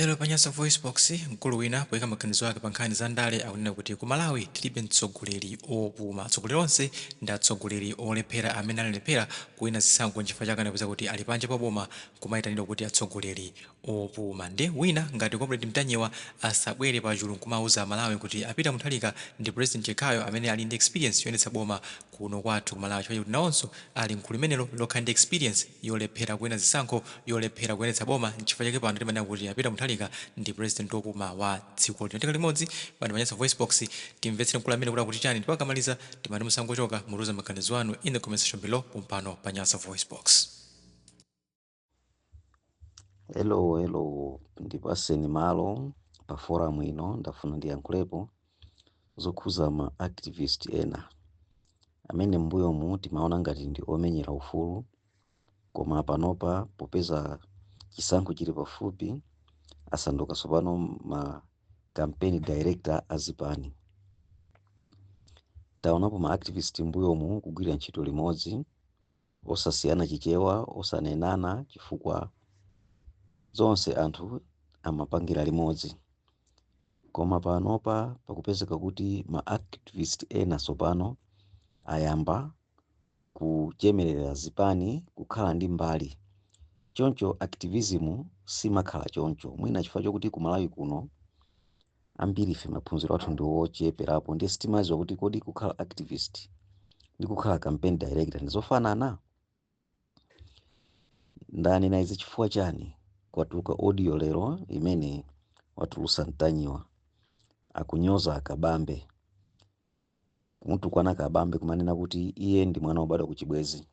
Lero pa Nyasa VoiceBox, mkulu wina poyika maganizo ake pa nkhani za ndale akunena kuti ku Malawi tilibe mtsogoleri opuma. Atsogoleri onse ndi atsogoleri olephera amene analephera kuwina zisankho, nchifukwa chake anapeza kuti ali panja pa boma kumayitanidwa kuti atsogoleri opuma. Nde wina ngati Comrade Mtanyiwa asabwere pachulu nkumauza Amalawi kuti a Peter Mutharika ndi president yekhayo amene ali ndi experience yoyendetsa boma kuno kwathu ku Malawi, chifukwa chakuti nawonso ali mgulu limenelo lokhala ndi experience yolephera kuwina zisankho, yolephera kuyendetsa boma. Nchifukwa chake pano timanena kuti a Peter Mutharika ndi president wopuma wa dziko lino. Tika limodzi pano pa Nyasa VoiceBox, timvetsere mkulu amene kuti akuti chani, ndipo akamaliza timati musangochoka, mutiuze maganizo anu in the comment section below pompano pa Nyasa VoiceBox. Hello, hello, ndipaseni malo pa forum ino. Ndafuna ndiyankhulepo zokhuza ma activist ena amene m'mbuyomu timaona ngati ndi omenyera ufulu, koma panopa popeza chisankho chili pafupi asanduka tsopano ma campaign director azipani. Taonapo ma activist m'mbuyomu kugwira ntchito limodzi, osasiyana Chichewa, osanenana, chifukwa zonse anthu amapangira limodzi. Koma panopa pakupezeka kuti ma activist ena tsopano ayamba kuchemerera zipani, kukhala ndi mbali. Choncho activism simakhala choncho. Mwina chifukwa chokuti ku Malawi kuno ambiri ife maphunziro athu ndi ocheperapo, ndiye sitimadziwa kuti kodi kukhala activist ndi kukhala campaign director ndizofanana. Ndanena izi chifukwa chani? Kwatuluka audio lero imene watulusa Mtanyiwa, akunyoza Akabambe, kumutukwana Kabambe, kumanena kuti iye ndi mwana wobadwa ku chibwezi.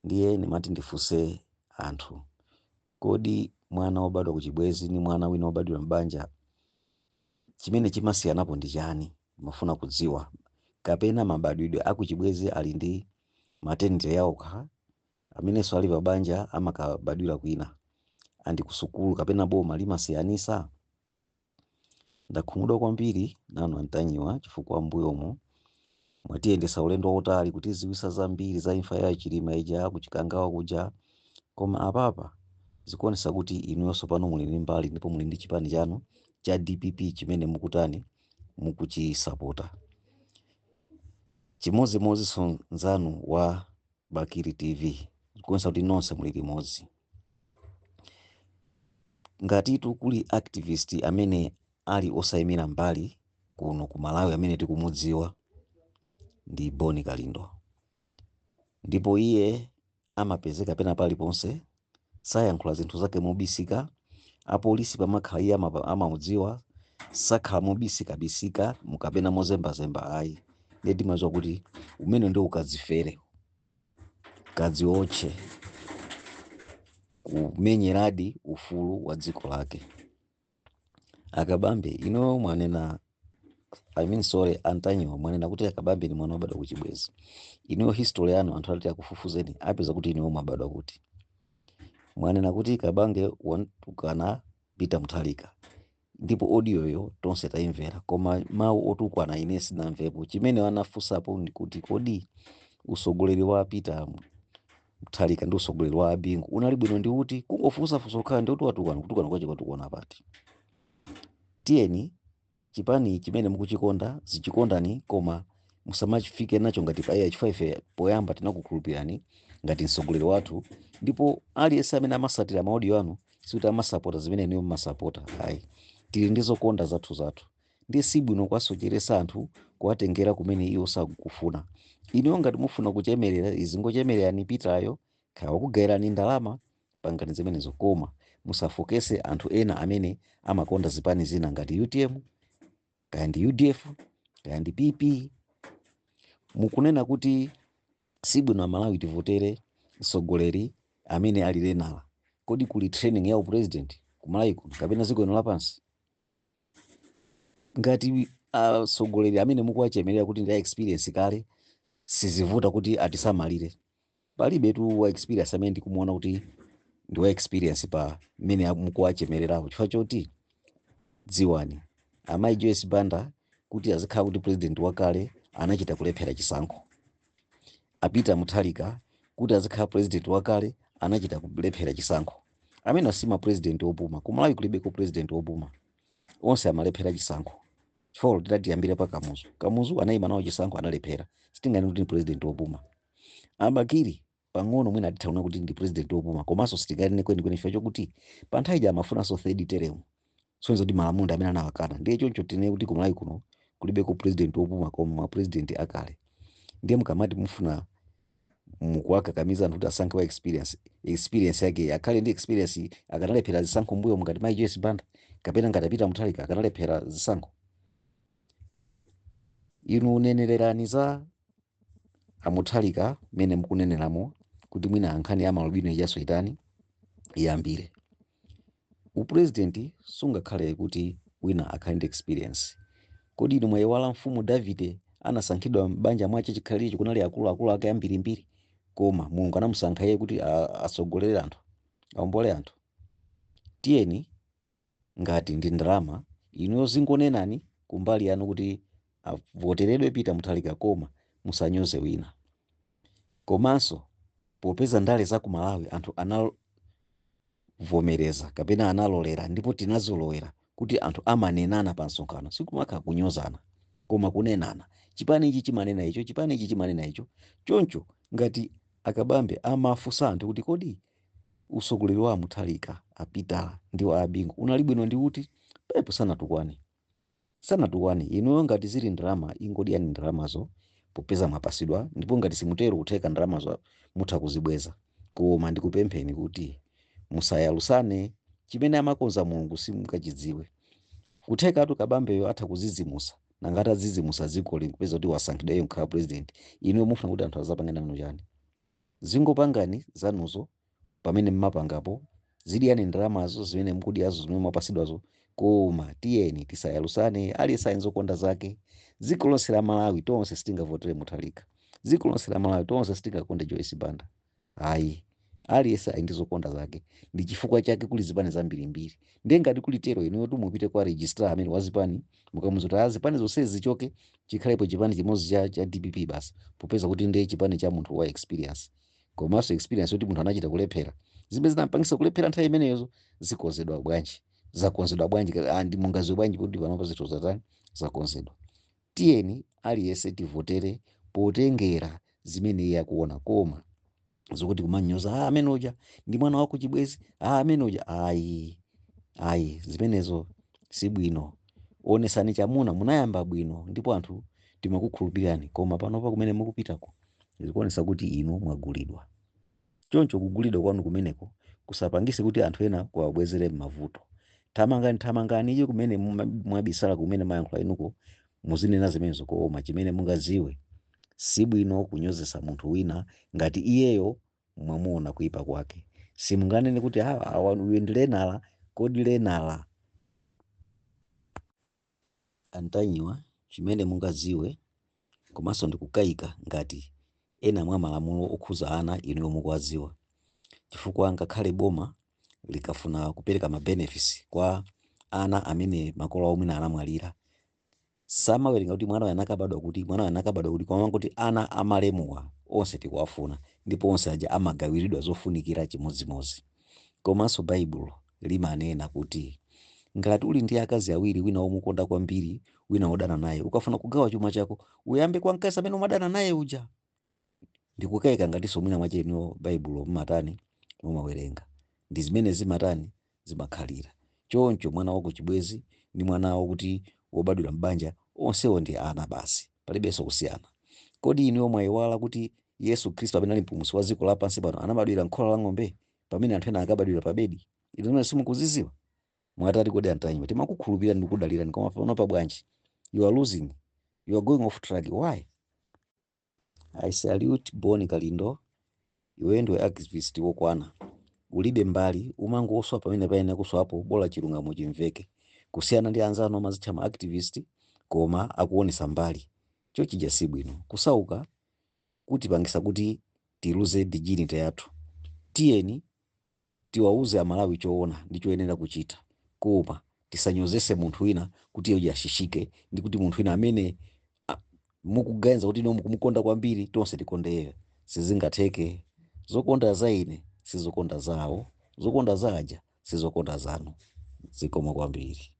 Ndiye ndimati ndifunse anthu, kodi mwana wobadwa ku chibwezi ndi mwana wina wobadwira m'banja, chimene chimasiyanapo ndi chani? Mafuna kudziwa, kapena mabadwidwe akuchibwezi ali ndi maternity yaokha, amenenso ali pabanja amakabadwira kwina, andi kusukulu kapena boma limasiyanisa? Ndakhumudwa kwambiri nanu Antanyiwa, chifukwa mbuyomu mwatiyendesa ulendo wautali kutiziwisa zambiri za imfa ya Chilima ija, kuchikangawa kuja, koma apapa zikuonesa kuti inuyonso pano muli ndi mbali, ndipo muli ndi chipani chanu cha DPP chimene mukutani, mukuchisapota. Chimodzimodzinso nzanu wa Bakili TV, zikuonesa kuti nonse muli limodzi. Ngatitu kuli activist amene ali osayimira mbali kuno ku Malawi amene tikumudziwa ndi Boni Kalindo, ndipo iye amapezeka pena paliponse, sayankhula zinthu zake mobisika. Apolisi pamakhala iye amamudziwa, sakhala mobisikabisika mukapena mozembazemba, ayi. Ndiye timadziwa kuti umene ndi ukadzifere, kadziotche kumenyeradi ufulu wa dziko lake. Akabambe, ino mwanena, I mean, sorry, Antanyiwa, mwanena kuti Akabambe ni mwana wobadwa kuchibwezi. Inuyo history yanu anthu alati akufufuzeni apeza kuti inuyo mwabadwa kuti? Mwanena kuti Kabambe watukana Peter Mutharika, ndipo audio yo tonse tayimvera, koma mawu otukwana ine sinamvepo. Chimene anafunsapo ndi kuti kodi usogoleri wa Peter Mutharika ndi usogoleri wa Abingu unali bwino ndi uti? Kungofunsafunsa kukhala ndi kuti watukwana, kutukwana kwache kwatukwana pati? Tiyeni, chipani chimene mukuchikonda zichikondani, koma musamachifike nacho ngati paiya, chifukwa ife poyamba tinakukhulupirani ngati mtsogoleri wathu, ndipo aliyense amene amasatira ma audio anu sikuti amasapota zimene inuyo mumasapota, ayi. Tili ndi zokonda zathu zathu, ndi sibwino kuwasocheresa anthu, kuwatengera kumene iwo sakukufuna. Inuyo ngati mufuna kuchemerera, izingochemererani Peteryo, kaya wakugayirani ndalama, pangani zimenezo, koma musafokese anthu ena amene amakonda zipani zina ngati UTM, kaya ndi UDF, kaya ndi PP. Mukunena kuti sibwino Amalawi tivotere mtsogoleri amene ali learner. Kodi kuli training ya upresident kumalawi kuno kapena dziko lino lapansi? Ngati atsogoleri amene mukuwachemerera kuti ndi a experience kale, sizivuta kuti atisamalire. Palibe tu wa experience amene ndikumuona kuti ndi wa experience pa mmene mukuwachemererapo, chifukwa choti dziwani, amayi Joyce Banda kuti azikhala kuti president wakale anachita kulephera chisankho. A Peter Mutharika kuti azikhala president wakale anachita kulephera chisankho. Amene si ma president opuma. Ku Malawi kulibeko president opuma, onse amalephera chisankho. Chifukwa titati pa Kamuzu, Kamuzu anayima nawo chisankho, analephera. Sitinganene kuti ndi president wopuma. A Bakili pang'ono mwina atitha kuona kuti ndi president wopuma, komanso sitinganene kwenikweni chifukwa chokuti pa nthawi ija amafunanso third term, sonzo kuti malamulo amene anawakana. Ndiye choncho tinene kuti ku Malawi kuno kulibeko president wopuma, koma ma president akale. Ndiye mukamati mufuna mukuwakakamiza anthu kuti asankhe wa experience, experience yake akhale ndi experience akanalephera zisankho mbuyo, mukati mayi Joyce Banda kapena ngati apita Mutharika akanalephera zisankho. Inu nenererani za a Mutharika mmene mukuneneramo kuti mwina ankhani ya malubino ijaso itani iyambire. Upresident sungakhale kuti wina akhale ndi experience. Kodi inu mwayiwala mfumu Davide anasankhidwa m'banja mwache chikhalirecho kunali akuluakulu ake ambirimbiri, koma Mulungu anamusankha iye kuti atsogolere anthu, aombole anthu? Tiyeni, ngati ndi ndalama, inuyo zingonenani kumbali yanu kuti avoteredwe Peter Mutharika, koma musanyoze wina. Komanso popeza ndale za ku Malawi anthu anavomereza kapena analolera ndipo tinazolowera kuti anthu amanenana pa msonkhano, sikumakha kunyozana koma kunenana, chipani ichi chimanena icho, chipani ichi chimanena icho. Choncho ngati akabambe amafunsa anthu kuti kodi usogoleri wa Mutharika, apitala ndi wa Abingu unali bwino ndi uti, pepo sanatukwane, sanatukwane. Inuyo ngati zili ndalama, ingodyani ndalamazo popeza mwapasidwa, ndipo ngati simutero kutheka ndalamazo mutha kuzibweza. Koma ndikupempheni kuti musayalusane. Chimene amakonza Mulungu simungachidziwe. Kuthekatu Kabambeyo atha kuzizimusa, nangati azizimusa dziko likupeza kuti wasankhidwa iye kukhala president, inuyo mufuna kuti anthu azapange nanu chani? Zingopangani zanuzo pamene mmapangapo, zidyani ndalamazo zimene mukudyazo, zimene mwapasidwazo, koma tiyeni tisayalusane. Aliyense ali zokonda zake. Dziko lonse la Malawi tonse sitingavotere Mutharika, dziko lonse la Malawi tonse sitingakonde Joyce Banda, ayi. Aliyense ali ndi zokonda zake, ndi chifukwa chake kuli zipani zambirimbiri. Ndiye ngati kuli tero, inuyo mupite kwa registrar amene wa zipani, mukamuza kuti zipani zonsezi zichoke, chikhalepo chipani chimodzi cha DPP basi, popeza kuti ndiye chipani cha munthu wa experience. Komanso experience kuti munthu anachita kulephera, zimene zinampangisa kulephera nthawi imeneyozo zikonzedwa bwanji, zakonzedwa bwanji? Ndi mungaziwe bwanji kuti panopa zinthu zatani, zakonzedwa? Tiyeni aliyense tivotere potengera zimene iye akuona, koma zokuti kumanyoza, amene uja ndi mwana wako chibwezi, amene uja, ayi, ayi, zimenezo sibwino. Onesani chamuna, munayamba bwino ndipo anthu timakukhulupirirani, koma panopa kumene mukupitako zikuonesa kuti inu mwagulidwa. Choncho kugulidwa kwanu kumeneko kusapangise kuti anthu ena kuwabwezere m'mavuto. Thamangani, thamangani iye kumene mwabisala, kumene mayankhula inuko, muzinena zimenezo, koma chimene mungaziwe, sibwino kunyozesa munthu wina ngati iyeyo mwamuona kuipa kwake. Simunganene kuti awa uyu ndi lenala. Kodi lenala antanyiwa? Chimene mungaziwe, komanso ndikukayika ngati ena mwa malamulo okhuza ana inuyo mukuwadziwa, chifukwa ngakhale boma likafuna kupereka ma benefits kwa ana amene makolo awo mwina anamwalira, samawerenga kuti mwana uyu anakabadwa kuti, mwana uyu anakabadwa kuti, koma kuti ana amalemuwa onse tikuwafuna, ndipo onse aja amagawiridwa zofunikira chimodzimodzi. Komanso Baibulo limanena kuti ngati uli ndi akazi awiri, wina womukonda kwambiri, wina wodana naye, ukafuna kugawa chuma chako uyambe kwa mkazi amene umadana naye uja. Ndikukayika ngatinso mwina mwacheniwo Baibulo mumatani, mumawerenga, ndi zimene zimatani, zimakhalira choncho. Mwana wako chibwezi ndi mwana wakuti wobadwira m'banja, onsewo ndi ana basi, palibenso kusiyana. Kodi inuyo mwayiwala kuti Yesu Khristu amene ali mpulumutsi wa dziko lapansi pano anabadwira m'khola la ng'ombe, pamene anthu ena akabadwira pa bedi? Inu zimene simukuziziwa? Mwatati kodi antanyima, timakukhulupirira ndi kudalirani, koma panopa bwanji? You are losing, you are going off track. Why? I salute Boni Kalindo, iweyo ndiwe activist wokwana, ulibe mbali, umangoswa pamene payenera kuswapo, bola chilungamo chimveke, kusiyana ndi anzanu amazitcha ma activist koma akuonesa mbali. Chochija si bwino. Kusauka kutipangisa kuti tiluze dignity yathu. Tiyeni tiwauze Amalawi choona ndi choyenera kuchita, koma tisanyozese munthu wina kuti iye ashishike, ndi kuti munthu wina amene mukuganiza kuti ino mukumukonda kwambiri, tonse tikonde iyeyo. Sizingatheke. Zokonda za ine sizokonda zawo. Zokonda za aja sizokonda zanu. Zikomo kwambiri.